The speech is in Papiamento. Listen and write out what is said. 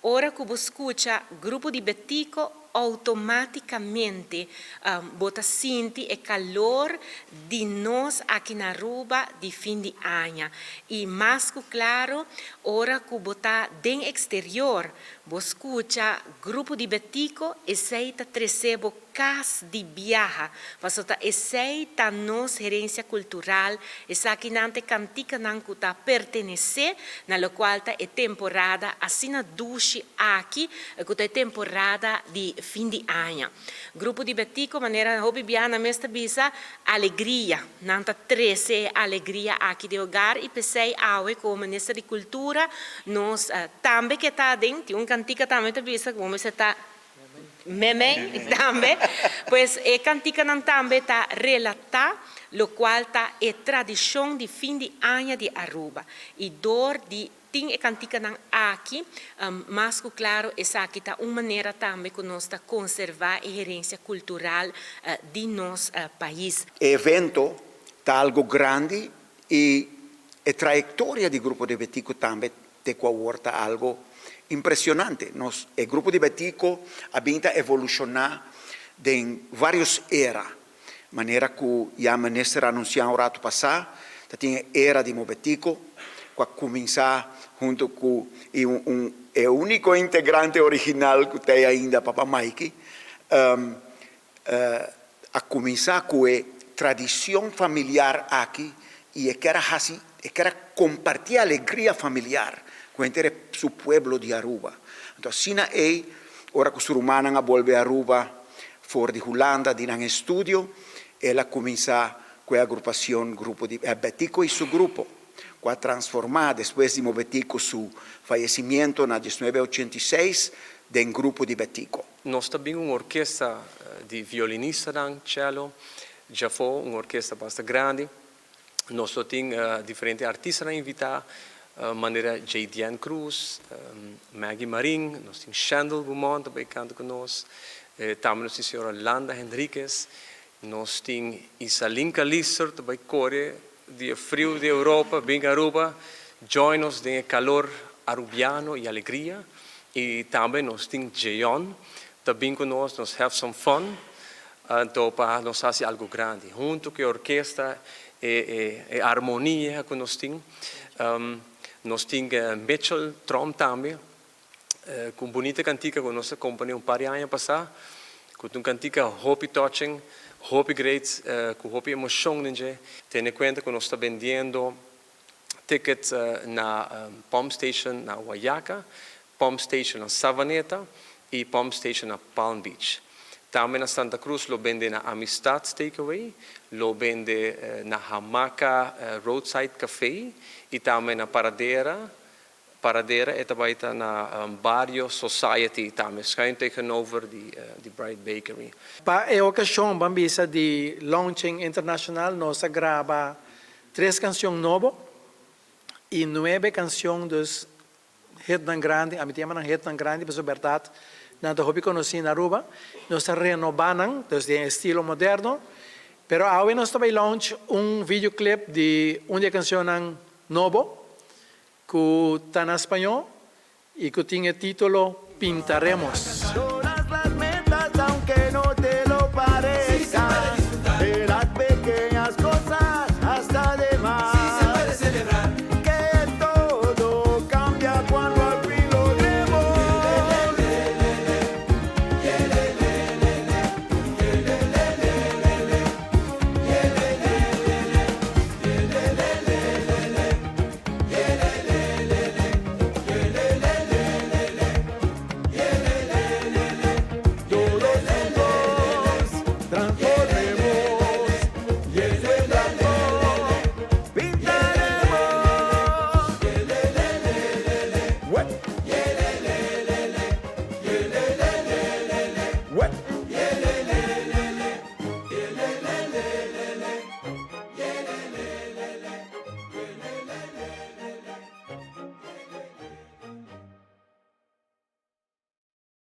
Ora ku bo skucha Grupo di Betico outomátikamente bo ta sinti e kalor di nos aki na Aruba di fin di aña. I mas ku klaro ora ku bo ta den eksterior bo skucha Grupo di Betico esei ta trese bo kas di biaha, pasobra ta esei ta nos herensia kultural, esakinan ta e kantikanan ku ta pertenesé na lokual ta e temporada asina dushi aki, ku ta e temporada di fin di aña. Grupo di Betico, manera hopi biaha nan mes ta bisa, alegria, nan ta trese e alegria aki den hogar i p'esei awe komo Minister di Kultura nos tambe ke ta aden, tin un kantika tambe ta bisa ku bo mester ta Memey tambe. Pues e kantikanan tambe ta relatá lokual ta e tradishon di fin di aña di Aruba. I dor di tin e kantikanan aki, mas ku klaro esaki ta un manera tambe ku nos ta konservá e herensia kultural di nos pais. E evento ta algo grandi i e trayektoria di Grupo de Betico tambe te ku awor ta algo impresionante. Nos, e grupo di Betico a bin ta evolushoná den vários era. Manera ku ya minister a anunsiá un ratu pasá, ta tin e era di Mobetico ku a kuminsá huntu ku i un un e úniko integrante original ku ta ei ainda, Papa Maiki, a kuminsá ku e tradishon familiar aki i e kier a hasi, e kier a kompartí e alegria familiar ku henter e su pueblo di Aruba. Anto asina ei, ora ku su rumannan a bolbe Aruba for di Hulanda di nan estudio, el a kuminsá ku e agrupashon Grupo di Betico i su grupo, ku a transformá despues di Mobetico su fayesimiento na diesnuebe ochenta i seis den Grupo di Betico. Nos ta bin un orkesta di violinistanan, cello, djafó, un orkesta basta grandi. Nos lo tin diferente artistanan invitá, manera Jaydian Cruz, Maggie Marin, nos tin Shandel Beaumont ta bai kanta ku nos, tambe nos tin señora Landa Henriquez, nos tin Isalin Calister ta bai kore di e friu di Europa bin Aruba, join nos den e kalor arubiano i alegria. I tambe nos tin Jeon ta bin ku nos, nos have some fun, anto pa nos hasi algu grandi huntu ku e orkesta, e e armonia ku nos tin. Nos tin Mitchell Tromp tambe ku un bunita kantika ku nos a kompone un par di aña pasá, ku ta un kantika hopi touching, hopi great, ku hopi emoshon den dje. Tene kuenta ku nos ta bendiendo Tickets na Pump Station na Wayaca, Pump Station na Savaneta y Pump Station na Palm Beach. Tambe na Santa Cruz lo bende na Amistad Takeaway, lo bende na Hamaca Roadside Cafe y tambe na Paradera. Paradera e ta bay ta na Barrio Society tambe schuin tegenover di Bright Bakery. Pa e ocasion ban bisa di launching internacional nos a graba Tres cancion nobo y nuebe cancion dus hitnan grandi, ami ta yama nan hitnan grandi pasobra berdad nan ta hopi conoci na Aruba. Nos ta renoba nan dus den estilo moderno, pero awe nos ta bay launch un videoclip di un di e cancionnan nobo cu ta na spañol y cu tin e titulo Pintaremos.